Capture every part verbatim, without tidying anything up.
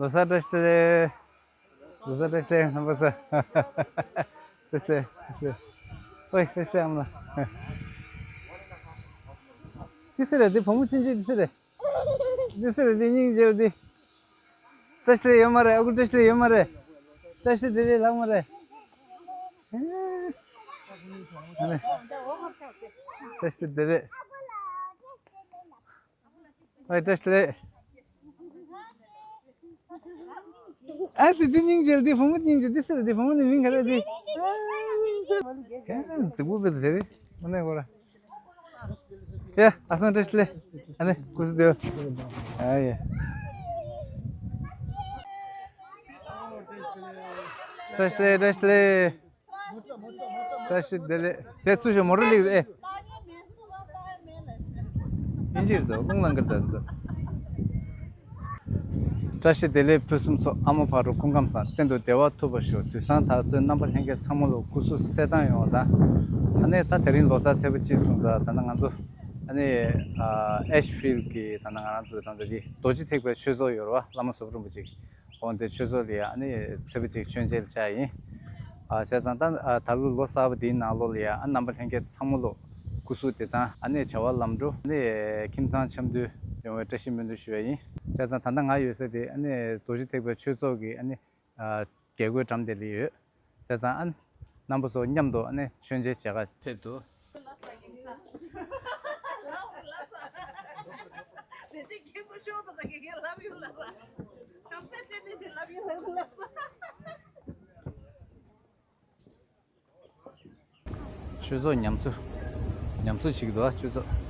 ལོ་གསར་བཀྲ་ཤིས་བདེ་ལེགས། ལོ་གསར་བཀྲ་ཤིས་བདེ་ལེགས། རྣམ་པ་ཚོ། བཀྲ་ཤིས་བདེ་ལེགས། ཨོའི། བཀྲ་ཤིས་བདེ་ལེགས་ཨ་མ་ལགས། འདི་སུ་རེད། འདི་བུ་མོ་ཆུང་ཆུང་འདི་སུ་རེད། འདི་སུ་རེད། འདི་སྙིང་རྗེ་པོ་འདི། བཀྲ་ཤིས་བདེ་ལེགས་ཡོད་མ་རེད། ཨ་ཁུ་བཀྲ་ཤིས་བདེ་ལེགས་ཡོད་མ་རེད། བཀྲ་ཤིས་བདེ་ལེགས་ལགས་མ་རེད། ཨ་ནི། བཀྲ་ཤིས་བདེ་ལེགས། ཨོའི། བཀྲ་ཤིས་བདེ་ལེགས། ཨ་ཙི། འདི་སྙིང་རྗེ། འདི་བུ་མོ་སྙིང་རྗེ། འདི་སུ་རེད། འདི་བུ་མོ་ནི་མིང་ག་རེ་འདི། ཨ་ཙི། རྫིག་པོ་དཔེ་དེ་རེད། དངོས་གནས་ཁོ་ར། ཡ། ཨ་སང་བཀྲ་ཤིས་བདེ་ལེགས། ཨ་ནི་སྐུ་གཟུགས་བདེ་པོ། ཨ་ཡ། བཀྲ་ཤིས་བདེ་ལེགས། བཀྲ་ཤིས་བདེ་ལེགས། བཀྲ་ཤིས་བདེ་ལེགས། དེ་ཚུར་ཞོག་མོ་ཊ་སླེབས་ཨེ། ཨིན་ཇིར་དུ་རླུང་ལངས་ཀྱི་འདུག་བཀྲ་ཤིས་བདེ་ལེགས་ཕུན་སུམ་ཚོགས། ཨ་མ་ཕ་རོལ་སྐུ་ཁམས་བཟང་། གཏན་དུ་བདེ་བ་ཐོབ་པར་ཤོག་དུས་སང་ད་གཟོད་རྣམ་པ་ལྷན་རྒྱས་ཚང་མ་ལོ་སྐུ་གཟུགས་གསལ་ཐང་ཡོང་བ་དང་། ཨ་ནི་ད་དེ་རིང་ལོ་གསར་ཚེས་པ་གཅིག་སོང་ཙང་ད་ནི་ང་ཚོ་ཨ་ནི་ཨེ་ཤི་ཕིལ་གྱི་ད་ནི་ང་རང་ཚོ་ད་ལྟ་འདི་རྡོ་རྗེ་ཐེག་པའི་ཆོས་ཚོགས་ཡོད་རེད་བ། བླ་མ་ཟབ་རིན་པོ་ཆེ་གི། འོ་འདི་ཆོས་ཚོགས་ལ་ཡ་ཨ་ནི་ཚེས་པ་གཅིག་མཆོད་མཇལ་བཅར་ཡིན། ཨ་བྱས་ཙང་ད་ཨ་ད་ལོ་ལོ་གསར་པ་འདིའི་ནང་ལོགས་ལ་ཡ་ཨ་རྣམ་པ་ལྷན་རྒྱས་ཚང་མ་ལོ་སྐུ་གཟུགས་བདེ་ཐང་། ཨ་ནི་བྱ་བ་ལམ་འགྲོ། ཨ་ནི་ཁྱིམ་ཚང་འཆམ་མཐུན་ཡོང་བའི་བཀྲ་ཤིས་སྨོན་འདུན་ཞུ་བ་ཡིན། བྱས་ཙང་ད་ལྟ་ང་ཡོད་ས་དེ་ཨ་ནི་རྡོ་རྗེ་ཐེག་པའི་ཆོས་ཚོགས་ཀྱི་ཨ་ནི་ཨ་རྒྱལ་སྒོའི་འགྲམ་དེ་ལ་ཡོད། བྱས་ཙང་ཨ་ནི་རྣམ་པ་ཚོ་མཉམ་དུ་ཨ་ནི་མཆོད་མཇལ་བྱེད་ག་ཕེབས་འདུག་ཆོས་ཚོགས་ཉམས་གསོ། ཉམས་གསོ་བྱེད་ཀྱི་འདུག་ཨ། ཆོས་ཚོགས།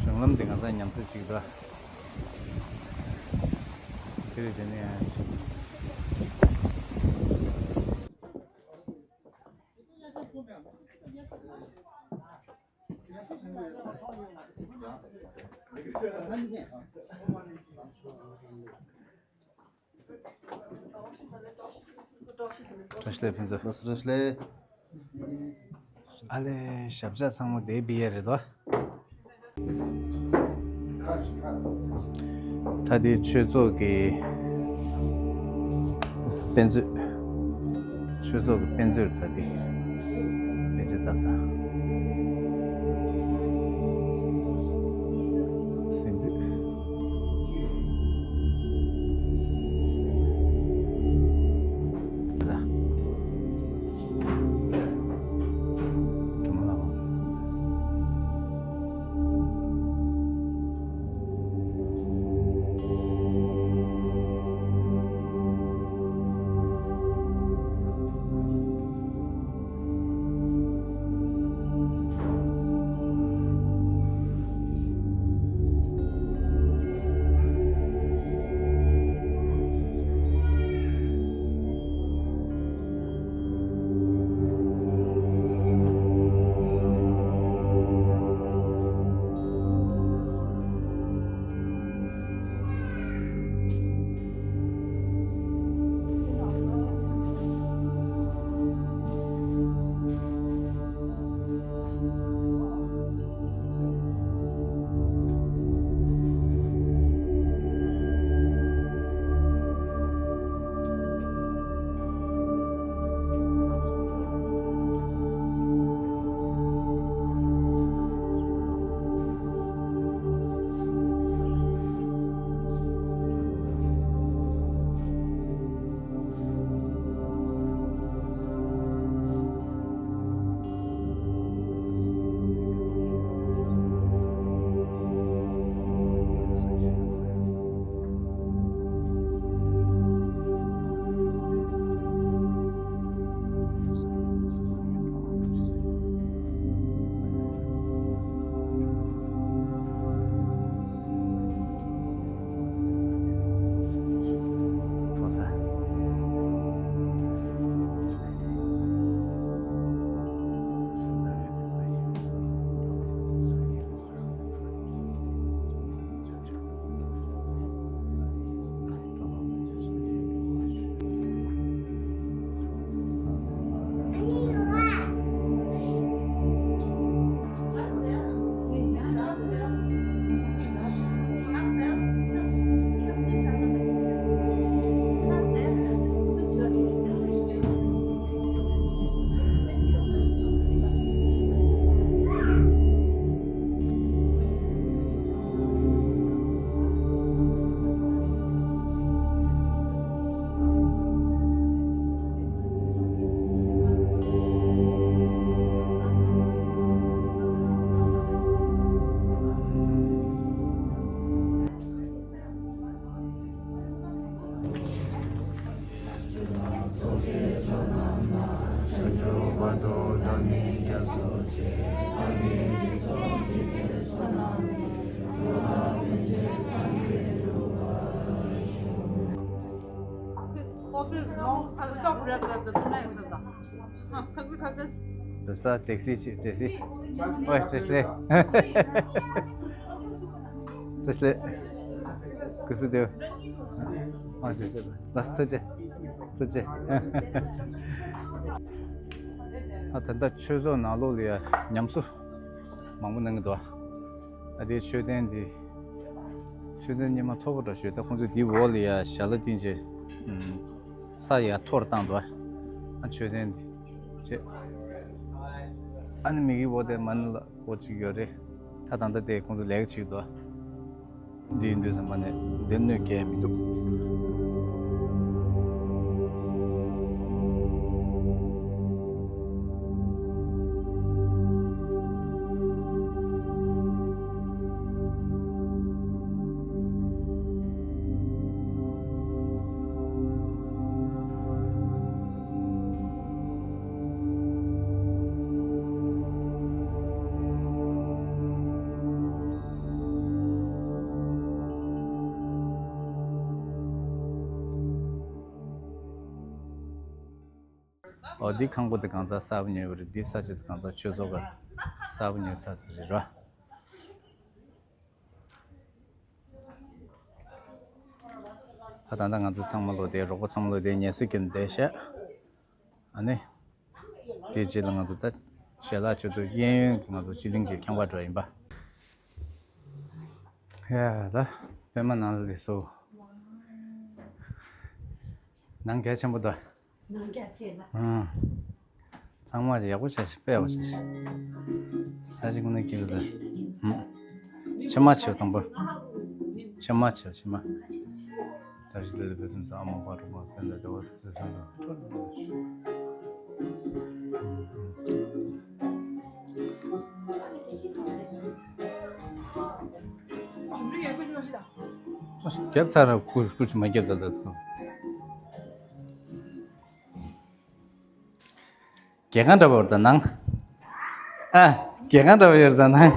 གཞུང་ལམ་འདི་ང་ཚང་ཉམས་གསོ་བྱེད་ཀྱི་འདུག་ཨ། དེ་རེད། དེ་ནས་ཡང་། བཀྲ་ཤིས་བདེ་ལེགས་ཕུན་ཚོགས། བཀྲ་ཤིས་བདེ་ལེགས། ཨ་ལས། ཞབས་བཅགས་ཚང་མ་དེ་བི་ཡ་རེད་དོ། ད་དེ་ཆོས་ཚོགས་ཀྱི་དཔེ་མཛོད། ཆོས་ཚོགས་ཀྱི་དཔེ་མཛོད་ད་དེ། དཔེ་ཆ་ལྟ་ས། སེམས་པའི། ལོ་ས་ཊེག་སི་ཆེ་ཊེག་སི། ཨོའི་བཀྲ་ཤིས་བདེ་ལེགས། བཀྲ་ཤིས་བདེ་ལེགས། ཨ་ཊེག་སི་ལ་ཐུགས་རྗེ་ཆེ། ཐུགས་རྗེ་ཆེ། ཨ་ད་ལྟ་ཆོས་ཚོགས་ནང་ལོགས་ལ་ཡ་ཉམས་གསོ་མང་པོ་གནང་གི་འདུག་ཨ་དེའི་མཆོད་རྟེན་འདི་མཆོད་རྟེན་སྙེ་མ་མཐོ་པོ་འདྲ་ཞིག་ད་ཁོང་ཚོས་འདིའི་འོག་ལ་ཡ་ཞལ་ལག་བཏིང་བྱས་ས་ཡར་མཐོ་རུ་བཏང་འདུག་ཨ་མཆོད་རྟེན་འདི་བྱས། ཨ་ནི་མིག་གི་འོག་དེ་མ་ཎི་ལ་འོག་ཅིག་ཡོད་རེད། ད་ད་ལྟ་དེ་ཁོང་ཚོ་ལས་ཀ་བྱེད་ཀྱི་འདུག་འདི་ཡིན་དུས་ཙམ་པ་ནས་འདི་གནོད་སྐྱེལ་མི་འདུག་ཨོ་འདི་ཁང་པ་དེ་གང་ཚ་གསར་པ་ཉོས་པ་རེད། འདི་ས་ཆ་དེ་གང་ཚ་ཆོས་ཚོགས་ག་གསར་པ་ཉོས་ཚར་ས་རེད་ར། ད་ད་ལྟ་ང་ཚོ་ཚང་མ་ལོ་དེ་རོགས་པ་ཚང་མ་ལོ་དེ་ངལ་གསོ་གྱོན་བསྡད་ཤག་ཨ་ནི། དེའི་རྗེས་ལ་ང་ཚོ་ད་ཞལ་ལག་མཆོད་དུ་གཡས་གཡོན་གྱི་ང་ཚོ་སྤྱི་གླིང་གི་ཁང་པ་འགྲོ་ཡིན་པ། ཡ་ད་པད་མ་ནང་ལ་སླེབས་སོང་། ནང་གལ་ཆེན་པོ་ད། ནང་གལ་ཆེ་ལ། ཨང་། ཚང་མ་ཡག་པོ་བྱས་ཤིག་དཔེ་ཡག་པོ་བྱས་ཤིག་ས་ཆ་ཁོ་ན་སྐྱིད་པོ་ད། ཨང་། ཕྱེ་མ་ཆེ་བ་དང་པོ། ཕྱེ་མ་ཆེ་བ་ཕྱེ་མ། ད་རེས་འདི་ལ་བུ་སུམ་ཚང་མ་པ་རུ་མ་སྟན་ལ་དེ་བ་དུ་སུམ་ཚང་ལ་ཐོར་འདུག་རྒྱབ་ཚར་ར་ཀུ་ཀུ་ཅི་མ་རྒྱབ་ད་ད་ཐོ། རྒྱལ་ཁང་འདྲ་བོར་དང་ནང་། ཨ། རྒྱལ་ཁང་འདྲ་བོ་ཡོད་དང་ནང་།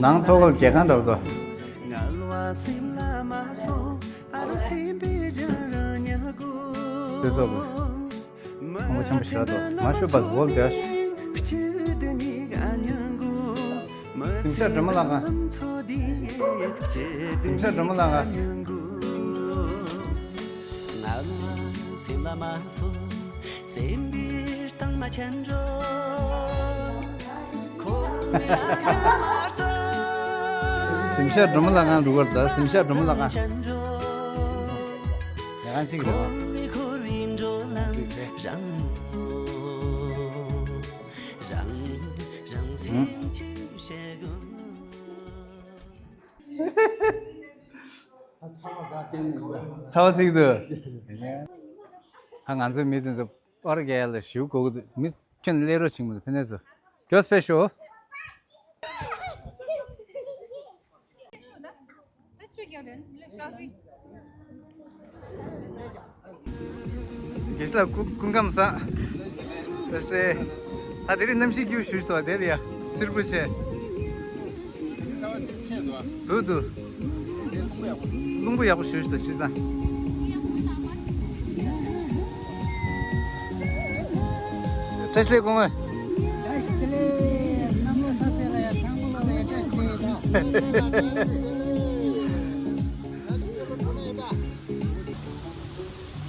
ནང་ཐོག་ལ་རྒྱལ་ཁང་འདྲ་བོ་དོ། ཁོང་ཆེན་པོ་ཞེ་དྲག་འདུག་མ་ཤོད་པར་འོག་འདིར། གཟིམ་ཤག་སྒྲོལ་མ་ལྷ་ཁང་། གཟིམ་ཤག་སྒྲོལ་མ་ལྷ་ཁང་། གཟིམ་ཤག་སྒྲོལ་མ་ལྷ་ཁང་འདུག་གར་ད་གཟིམ་ཤག་སྒྲོལ་མ་ལྷ་ཁང་། ཡ་གང་ཅིག་རེད་བ། ཚ་བ་ཚིག་འདུག་ཨ་ང་ཚོའི་མི་དེ་ཚོ་པར་རྒྱག་ཡ་ལ་ཞུ་དགོས་ཀྱི་འདུག་མི་ཁྱོད་ནས་སླེབས་རོགས་བྱེད་མི་འདུག་ཕན་ཚུན་ཚོ་ཁྱོད་སྤེ་ཤོ། དགེ་བཤེས་ལགས་སྐུ་སྐུ་ཁམས་བཟང་། བཀྲ་ཤིས་བདེ་ལེགས། ད་དེ་རིང་གནམ་གཤིས་སྐྱིད་པོ་ཞེ་པོ་ཅིག་འདུག་དེ་ལ་ཡ་སེར་པོ་བྱས། འདུག་འདུག་རླུང་བུ་ཡག་པོ་ཞེ་པོ་ཅིག་འདུག་ཆུ་ཚང་། བཀྲ་ཤིས་བདེ་ལེགས་སྐུ་ངོ་། བཀྲ་ཤིས་བདེ་ལེགས། གནམ་ལོ་གསར་ཚེས་ལ་ཡ་ཚང་མ་ལོ་ལ་ཡ་བཀྲ་ཤིས་བདེ་ལེགས་ད།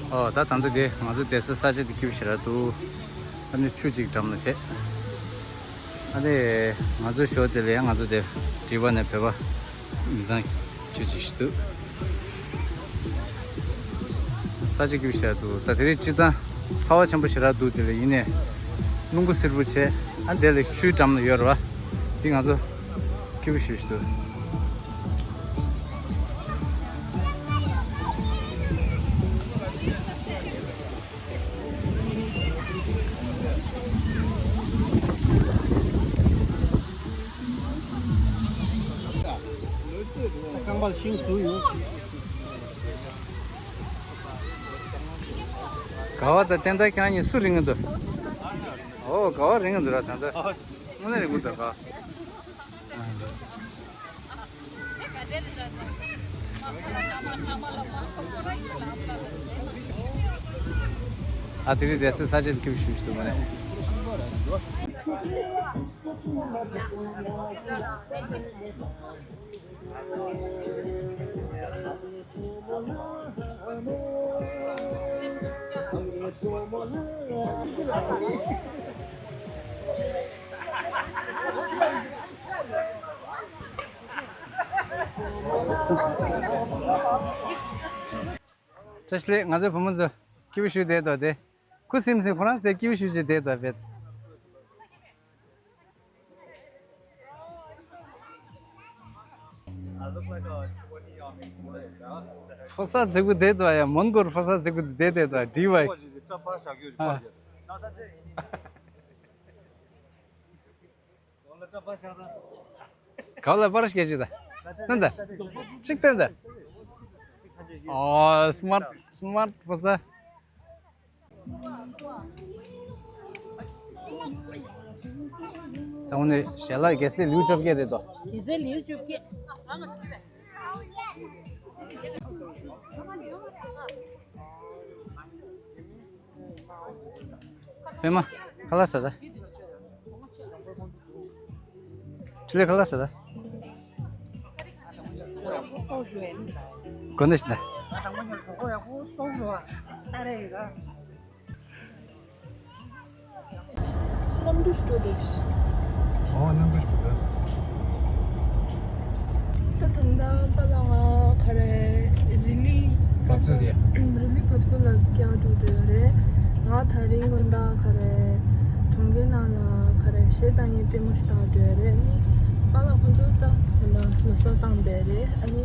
ཨོ་ད་ད་ལྟ་དེ་ང་ཚོ་བསྡད་ས་ས་ཆ་དེ་སྐྱིད་པོ་ཞེ་དྲག་འདུག་ཨ་ནི་ཆུ་གཅིག་འགྲམ་ལ་བྱས། ཨ་ནི་ང་ཚོ་ཞོར་དེ་ལ་ཡང་ང་ཚོ་དེ་འགྲིག་པ་ནས་བོད་པ་མི་ཚང་ཆུ་གཅིག་ཞིག་འདུག་ས་ཆ་སྐྱིད་པོ་ཞེ་དྲག་འདུག་ད་དེ་རིང་སྤྱིར་བཏང་ཚ་བ་ཆེན་པོ་ཞེ་དྲག་འདུག་དེ་ལ་ཡིན་ནའི་རླུང་བུ་སེར་པོ་བྱས། ཨ་དེ་ལ་ཆུའི་འགྲམ་ལ་ཡོད་རེད་བ། དེ་ང་ཚོ་སྐྱིད་པོ་ཞེ་ཞིག་འདུག་རྐང་པར་ཤིང་བཟོས་ཡོད། དགའ་བ་དང་བསྟན་དར་ཁྱེད་རང་གཉིས་སུ་རིང་གི་འདུག་ཨོ་དགའ་བ་རིང་གི་འདུག་ར་ད་ལྟ། དངོས་གནས་རིང་པོ་འདུག་ག་ཨ་དེ་རིང་བསྡད་སའི་ས་ཆ་དེ་ཁྱིམ་ཞིག་ཞིག་འདུག་མ་རེད། བཀྲ་ཤིས་བདེ་ལེགས། ང་ཚོའི་བུ་མོ་ཚོ་སྐྱིད་པོ་ཞིག་བསྡད་འདུག་སྟེ། ཁུ་སིམ་སིམ་ཁོ་རང་ཚོ་སྐྱིད་པོ་ཞིག་ཅིག་བསྡད་འདུག་བེད། ཕོ་གསར་རྫིག་པོ་བསྡད་འདུག་ཡ། མོན་གྷོར་ཕོ་གསར་རྫིག་པོ་བསྡད་བསྡད་འདུག་འདྲི་བ། ཨ། ག་ལ་པར་སྐད་ཅིག་ད། ནན་ད། གཅིག་སྟོན་ད། ཨོ་སི་མཱར་ཊི་སི་མཱར་ཊི་ཕོ་གསར། ད་འོ་ནི་ཞལ་ལག་གལ་སྲིད་ལེའུ་བཅོ་བརྒྱད་རེད་དོ། གལ་སྲིད་ལེའུ་བཅོ་བརྒྱད། པད་མ། ཁ་ལག་ཟ་ད། ཕྲིན་ལས་ཁ་ལག་ཟ་ད། གོ་ནས་ཤི་ན། གནམ་གྲུ་སྤྲོ་འདུག་ཨོ་གནམ་གྲུ་སྤྲོ་འདུག་ད་ད་ལྟ་པཱ་ལགས་ང་ག་རེ་རི་ལི་བབས་ཚུགས་རེད། རི་ལི་བབས་ཚུགས་ལ་སྐྱེལ་འགྲོ་འདོད་རེད། ང་དེ་རིང་དགོང་དག་ག་རེ་གྲོང་ཁྱེར་ནང་ལ་ག་རེ་གཞས་བཏང་མཁན་ལྟད་མོ་ཞིག་ལྟ་འགྲོ་རེད། ཨ་ནི་པཱ་ལགས་ཁོང་ཚོ་ད་ད་ལྟ་ལུས་སྲོག་བཏང་བསྡད་རེད། ཨ་ནི།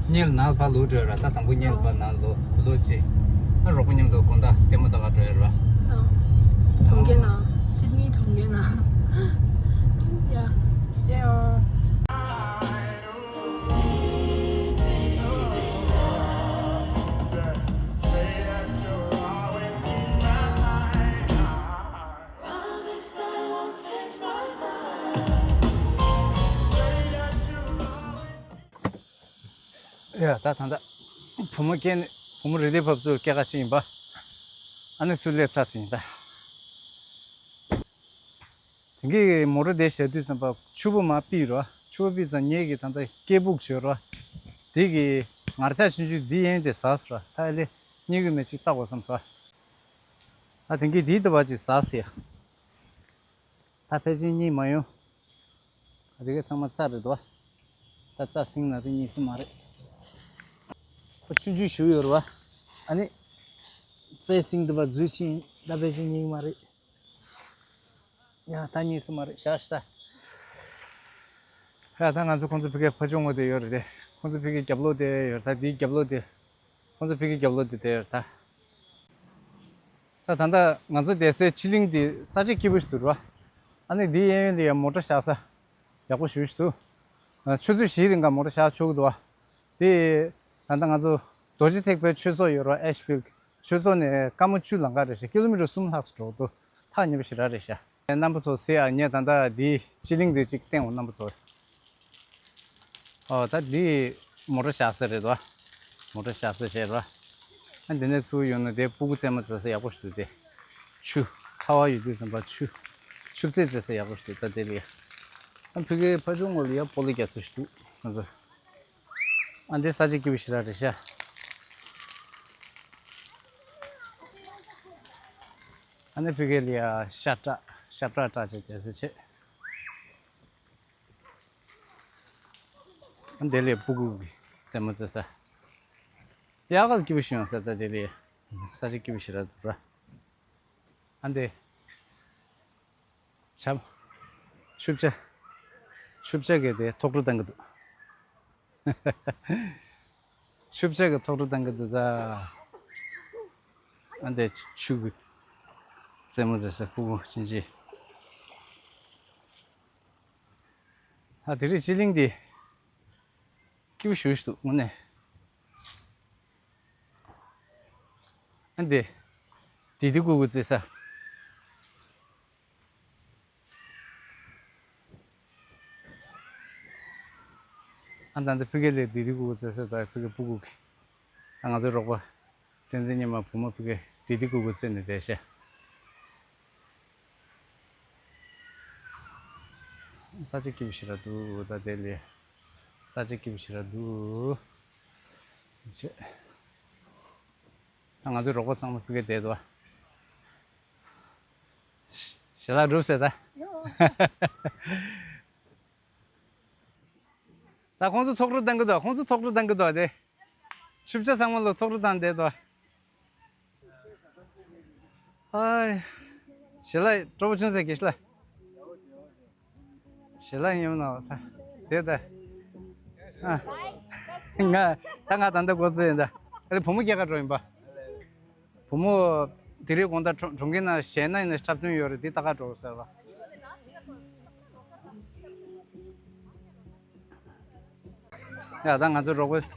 གཉེར་ནང་ཕར་ལོག་འགྲོ་ཡ་ར། ད་དང་པོ་གཉེར་ཕར་ནང་ལོག་ལོག་བྱས། ཨ་རོགས་པ་མཉམ་དུ་དགོང་དག་ལྟད་མོ་ལྟ་ག་འགྲོ་ཡ་ར། ཨ། གྲོང་ཁྱེར་ནང་། སིད་ནི་གྲོང་ཁྱེར་ནང་། ཡ། ཅེ་ཨོ། ཡ་ད་ད་ད། བུ་མོ་སྐྱེས་ནས་བུ་མོ་རི་ལི་བབས་ཚུགས་སྐྱེལ་ག་ཕྱིན་ཡིན་པ། ཨ་ནི་ཚུར་སླེབས་ཚར་ཟིན་ད། དེང་གི་མོ་ཊ་དེ་བཞག་དུས་ཙམ་པ་ཆུ་བོ་མར་ཕུད་རོ། ཆུ་བོ་ཕུད་ཙང་ངེད་ཀྱི་ད་ལྟ་སྐད་སྦུག་བྱོས་རོ། དེ་གི་ངར་ལྕགས་ཆུང་ཆུང་འདི་ཡན་དེ་ཟགས་སོ་ར། ད་ཨ་ལེ་གཉིས་ཀྱི་མི་གཅིག་ལྟ་དགོས་བསམ་སོ། ད་དེང་གི་འདི་ལྟ་བ་ཅིག་ཟགས་སོ་ཡ། ད་ཕལ་ཆེར་རྙེད་མ་ཡོང་། ད་དེ་ག་ཚང་མ་རྩྭ་རེད་དོ། ད་རྩྭ་ཟིང་ན་དེ་རྙེད་སྲིད་མ་རེད། ཁོ་ཆུང་ཆུང་ཞིག་ཡོད་རེད་བ། ཨ་ནི། རྩྭའི་ཟིང་དེ་བ་འཛུལ་ཕྱིན་ད་ཕལ་ཆེར་རྙེད་མ་རེད། ཡ་ད་རྙེད་སྲིད་མ་རེད། བཞག་ཤི་ད། ཡ་ད་ང་ཚོ་ཁོང་ཚོ་ཕ་གིའི་ཕ་ཕྱོགས་ངོས་དེ་ཡོད་རེད་དེ། ཁོང་ཚོ་ཕ་གིའི་རྒྱབ་ལོགས་དེ་ཡོད་རེད་ད། དེའི་རྒྱབ་ལོགས་དེ། ཁོང་ཚོ་ཕ་གིའི་རྒྱབ་ལོགས་དེ་དེ་ཡོད་རེད་ད། ད་ད་ལྟ་ང་ཚོ་བསྡད་སའི་ཕྱི་གླིང་འདི་ས་ཆ་སྐྱིད་པོ་ཞིག་འདུག་ར། ཨ་ནི་འདིའི་གཡས་གཡོན་འདི་ཡང་མོ་ཊ་བཞག་ས་ཡག་པོ་ཞེ་པོ་ཞིག་འདུག་ཆུ་ཚོད་བཞིའི་རིང་ག་མོ་ཊ་བཞག་ཆོག་གི་འདུག་བ། དེ་ད་ལྟ་ང་ཚོ་རྡོ་རྗེ་ཐེག་པའི་ཆོས་ཚོགས་ཡོད་ར། ཨེ་ཤི་ཕིལ་ཌི་ཆོས་ཚོགས་ནས་ཀ་མ་ཆུ་ལམ་ཁ་རེད་ཤག་ཀི་ལོ་མི་ཊར་གསུམ་ལྷག་ཙམ་འགྲོ་འདུག་ཐག་ཉེ་པོ་ཞེ་དྲག་རེད་ཤག་རྣམ་པ་ཚོ་གཟིགས་ཨ། ངས་ད་ལྟ་འདིའི་ཕྱི་གླིང་འདི་གཅིག་བསྟན་འོང་རྣམ་པ་ཚོ། ཨོ་ད་འདི་མོ་ཊ་བཞག་ས་རེད་དོ། མོ་ཊ་བཞག་ས་བྱས་རོ། ཨ་འདི་ནས་ཚུར་ཡོང་ན་དེ་སྤུ་གུ་རྩེད་མོ་རྩེ་ས་ཡག་པོ་ཞིག་འདུག་དེ། ཆུ། ཚ་བ་ཡོད་དུས་ཙམ་པ་ཆུ། ཆུ་རྩེད་རྩེ་ས་ཡག་པོ་ཞིག་འདུག་ད་དེ་ལ་ཡ། ཨ་ཕ་གིའི་ཕ་ཕྱོགས་ངོས་ལ་ཡ་སྤོ་ལོ་རྒྱག་ས་ཞིག་འདུག་ང་ཚོ། ཨ་འདི་ས་ཆ་སྐྱིད་པོ་ཞེ་དྲག་རེད་ཤག་ཨ་ནི་ཕ་གི་ལ་ཡ་ཤ་བཀྲ། ཤ་བཀྲ་བཀྲ་བྱས་རྒྱག་ས་བྱས། ཨ་འདི་ལ་ཡ་སྤུ་གུ་གི་རྩེད་མོ་རྩེ་ས། དབྱར་ཁ་ལ་སྐྱིད་པོ་ཞིག་ཡོང་ས་ད་དེ་ལ་ཡ། ས་ཆ་སྐྱིད་པོ་ཞེ་དྲག་འདུག་ར། ཨ་འདི། བྱ། ཆུ་བྱ། ཆུ་བྱ་གི་དེ་ཐོག་འགྲོ་བཏང་གི་འདུག་ཆུ་བྱ་གི་ཐོག་འགྲོ་བཏང་གི་འདུག་ད། ཨ་འདི་ཆུ་གི་རྩེད་མོ་རྩེ་ས་སྤུ་གུ་ཅན་ཅིག་ཨ་དེ་རིང་ཕྱི་གླིང་འདི་སྐྱིད་པོ་ཞེ་པོ་ཞིག་འདུག་དངོས་གནས། ཨ་འདི། བདེ་སྡུག་ཀུ་ཀུ་རྩེ་ས། ཨ་ད་ལྟ་ཕ་གི་ལ་བདེ་སྡུག་ཀུ་ཀུ་རྩེ་ས་དང་ཕ་གི་སྤུ་གུ་གི། ཨ་ང་ཚོའི་རོགས་པ་བསྟན་འཛིན་ཉི་མ་བུ་མོ་ཕ་གི་བདེ་སྡུག་ཀུ་ཀུ་རྩེ་ནས་བསྡད་ཤག་ས་ཆ་སྐྱིད་པོ་ཞེ་དྲག་འདུག་ད་དེ་ལས་ས་ཆ་སྐྱིད་པོ་ཞེ་དྲག་འདུག་ཅེས། ང་ཚོའི་རོགས་པ་ཚང་མ་ཕ་གིར་བསྡད་འདུག་ཞལ་ལག་སྒྲུབ་ཟེར་ད། ད་ཁོང་ཚོ་ཚོགས་གྲོལ་བཏང་གི་འདུག་ཁོང་ཚོ་ཚོགས་གྲོལ་བཏང་གི་འདུག་དེ། ཆུ་བྱ་ཚང་མ་ལོ་ཚོགས་གྲོལ་བཏང་བསྡད་འདུག་ཨའི། ཞལ་ལག་སྤྲོ་པོ་བྱུང་ཟེར་གྱི་ཞལ་ལག་ཞལ་ལག་ཡིན་ནོ་ད། དེ་ད། ཨ། ང་ད་ང་ད་ལྟ་འགོ་ཚུགས་ཡིན་ད། ཨ་ལེ་བུ་མོ་སྐྱེལ་ག་འགྲོ་ཡིན་པ། བུ་མོ་དེ་རིང་དགོང་དག་གྲོང་གྲོང་ཁྱེར་ནང་གཞས་སྣ་ཡིན་ན་འཁྲབ་སྟོན་ཡོད་རེད་དེ་ལྟ་ག་འགྲོ་ཟེར་བ། ཡ་ད་ང་ཚོ་རོགས་པ་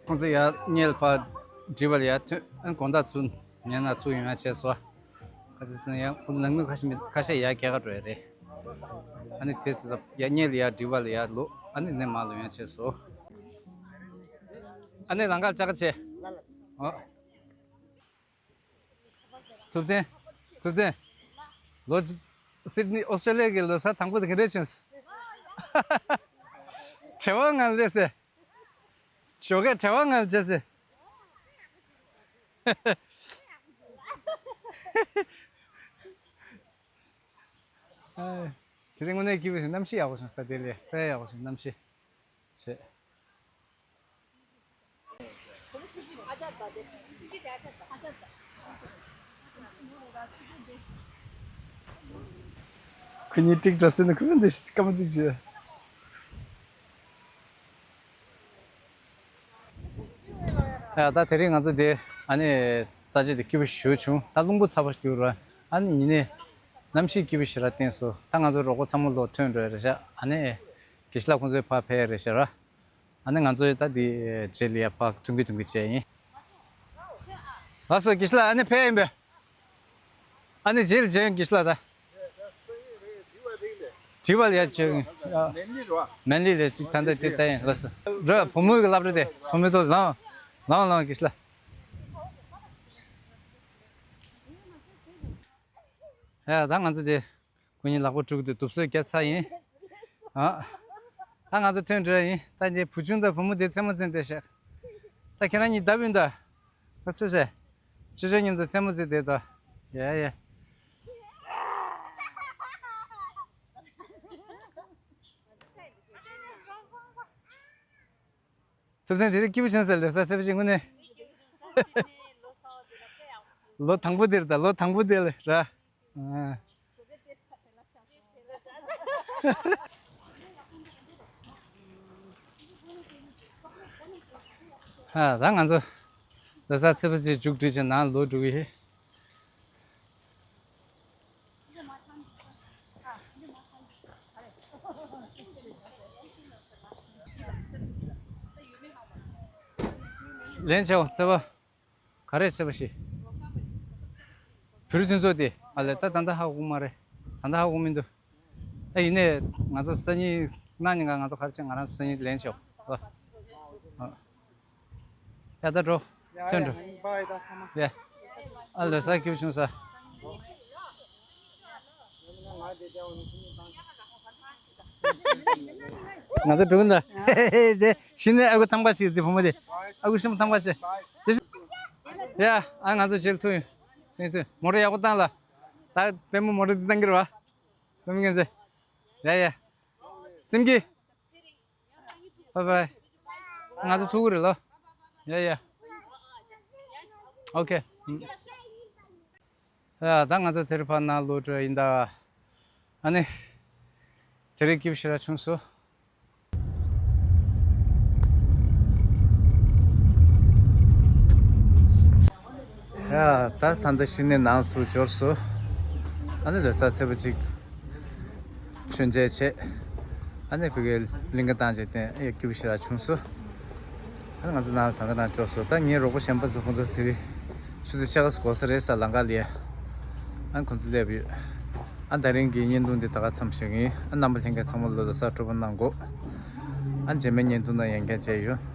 ཁོང་ཚོ་ཡར་སྔོན་ལ་ཕར་བྲིས་པ་ལ་ཡར་ཐོན་ཨ་དགོང་དག་ཚུར་ཉལ་ན་ཚུར་ཡོང་ཡ་བྱས་སོ། ཁ་ཤས་ཟེར་ན་ཡང་ཁོང་ཚོ་ནང་མི་ཁ་ཤས་མི་ཁ་ཤས་ཡར་སྐྱེལ་ག་འགྲོ་ཡ་རེད། ཨ་ནི་དེ་ཚོ་ཡར་སྔོན་ལ་ཡར་བྲིས་པ་ལ་ཡར་ལོག་ཨ་ནི་ནས་མར་ལོག་ཡ་བྱས་སོ། ཨ་ནི་ལམ་ཁ་ལྕགས་ཁ་བྱས། ཨོ། ཐུབ་བསྟན། ཐུབ་བསྟན། ལོ་སིད་ནི་ཨོ་སི་ཀྲེ་ལི་ཡ་གི་ལོ་གསར་དང་པོ་དེ་ག་འདྲས་བྱུང་། བྲེལ་བ་ངང་ལས་སེ། ཞོགས་ཀས་བྲེལ་བ་ངང་བྱས་སེ། དེ་རིང་དངོས་གནས་སྐྱིད་པོ་བྱུང་གནམ་གཤིས་ཡག་པོ་བྱུང་ས་དེ་ལས་དཔེ་ཡག་པོ་བྱུང་གནམ་གཤིས། བྱས། ཁོ་གཉིས་ཀྲིག་འདྲ་སེ་ནི་ཁོ་འདི་སྐར་མ་གཅིག་བྱས། ཨ་ད་དེ་རིང་ང་ཚོ་འདི་ཨ་ནི་ས་ཆ་འདི་སྐྱིད་པོ་ཞེ་པོ་བྱུང་ད་རླུང་བུ་ཚ་པོ་ཞིག་ར་ཨ་ནི་ཉི་ནས་གནམ་གཤིས་སྐྱིད་པོ་ཞེ་དྲག་བསྟན་སོང་ད་ང་ཚོ་རོགས་པ་ཚང་མ་ལོག་ཐོན་འགྲོ་ཡ་རེད་ཤག་ཨ་ནི་དགེ་བཤེས་ལགས་ཁོང་ཚོའི་ཕར་ཕེབས་ཡ་རེད་ཤག་ར། ཨ་ནི་ང་ཚོ་ད་འདི་རྗེས་ལ་ཡ་ཕར་ཐུང་གི་ཐུང་གི་བྱས་ཡིན། ལགས་སོ་དགེ་བཤེས་ལགས་ཨ་ནི་ཕེབས་ཡིན་པས། ཨ་ནི་རྗེས་ལ་མཇལ་ཡོང་དགེ་བཤེས་ལགས་ད། དྲི་བ་ལ་ཡ་བྱས་ཡིན། མན་ལི་ལས་ཅིག་ད་ལྟ་དེ་ལྟ་ཡིན་ལགས་སོ། ར་བུ་མོའི་གི་སློབ་གྲྭ་དེ་བུ་མོའི་ཐོག་ལངས། ལངས་ལངས་དགེ་བཤེས་ལགས། ཡ་ད་ང་ཚོ་དེ། ཁོ་གཉིས་ལག་པ་དཀྲུགས་ཏེ་དུབ་སོ་བརྒྱབ་ཚར་ཡིན། ཨ། ད་ང་ཚོ་ཐོན་འགྲོ་ཡ་ཡིན། ད་ངའི་བུ་ཆུང་དང་བུ་མོ་དེ་རྩེད་མོ་རྩེ་བསྡད་ཤག་ད་ཁྱེད་རང་གཉིས་བརྡབ་ཡོང་ད། ཨ་ཙི་ཙི། ཅོ་ཅོ་མཉམ་དུ་རྩེད་མོ་རྩེ་བསྡད་དོ། ཡ་ཡ། ཐུབ་བསྟན་དེ་རིང་སྐྱིད་པོ་བྱུང་ཟེར་ལེ་ས་སེ་བ་ཅིག་དངོས་གནས། ལོ་དང་པོ་དེར་ད་ལོ་དང་པོ་དེ་ལ་ར། ཨ། ཨ་ད་ང་ཚོ་ལོ་གསར་ཚེས་པ་གཅིག་མཇུག་སྒྲིལ་བྱས་ནང་ལོག་འགྲོ་གི་ཡིན། ལན་ཆེའོ་ཚེས་པ། ག་རེ་བྱས་པ་ཞིག་བོད་རིགས་མཐུན་ཚོགས་དེ་ཨ་ལས་ད་ད་ལྟ་ཧ་གོ་མ་རེད། ད་ལྟ་ཧ་གོ་མི་འདུག་ཨ་ཡིན་ནའི་ང་ཚོ་སང་ཉིན་གནངས་ཉིན་ཀ་ང་ཚོ་ག་རེ་བྱས་ང་རང་ཚོ་སང་ཉིན་ལན་ཆོག་ཨ་ཨ། ཡ་ད་འགྲོ། ཐོན་འགྲོ། ཡ། ཨ་ལོ་གསར་སྐྱིད་པོ་བྱུང་ས། ང་ཚོ་འགྲོ་གི་འདུག་དེ་གཞི་ནས་ཨ་ཁུ་ཐང་པ་ཞིག་དེ་བུ་མོ་དེ། ཨ་ཁུ་ཤི་མོ་ཐང་པ་ཞིག་དེ་བཞིན། ཡ། ཨ་ང་ཚོ་རྗེས་ལ་ཐུག་ཡོང་། སེང་ཐུག་མོ་ཊ་ཡག་པོ་བཏང་ལ། ད་པད་མོ་མོ་ཊ་འདི་བཏང་གི་རེད་བ། པད་མོ་རྒྱལ་མཚན། ཡ་ཡ། སེམས་སྐྱིད། བའི་བའི། ང་ཚོ་ཐུག་གི་རེད་ལོ། ཡ་ཡ། ཨོ་ཁེ། ཡ་ད་ང་ཚོ་དེ་རིང་ཕར་ནང་ལོག་འགྲོ་ཡིན་ད། ཨ་ནི། དེ་རིང་སྐྱིད་པོ་ཞེ་དྲག་བྱུང་སོང་། ཡ་ད་ད་ལྟ་གཞི་ནས་ནང་ཚུར་འབྱོར་སོང་། ཨ་ནི་ལོ་གསར་ཚེས་པ་གཅིག་མཆོད་མཇལ་བྱས། ཨ་ནི་ཕ་གིར་གླིང་ག་བཏང་བྱས་བསྟན་ཨེ་སྐྱིད་པོ་ཞེ་དྲག་བྱུང་སོང་། ཨ་ནི་ང་ཚོ་ནང་ལ་ད་ལྟ་ནང་འབྱོར་སོང་། ད་ངའི་རོགས་པ་གཞན་པ་ཚོ་ཁོང་ཚོ་དེ་རིང་ ཆུ་ཚོད་ཕྱེད་ཀ་ཙམ་འགོར་ས་རེད་ས། ལམ་ཁ་ལ་ཡ། ཨ་ཁོང་ཚོ་སླེབས་ཡོད། ཨ་དེ་རིང་གི་བརྙན་ཐུང་འདི་ད་ག་མཚམས་བཞག་གི་ཡིན། ཨ་རྣམ་པ་ལྷན་རྒྱས་ཚང་མ་ལོ་ལ་གཟའ་སྤྲོ་པོ་གནང་གོ། ཨ་རྗེས་མའི་བརྙན་ཐུང་ནང་ཡང་བསྐྱར་མཇལ་ཡོང་།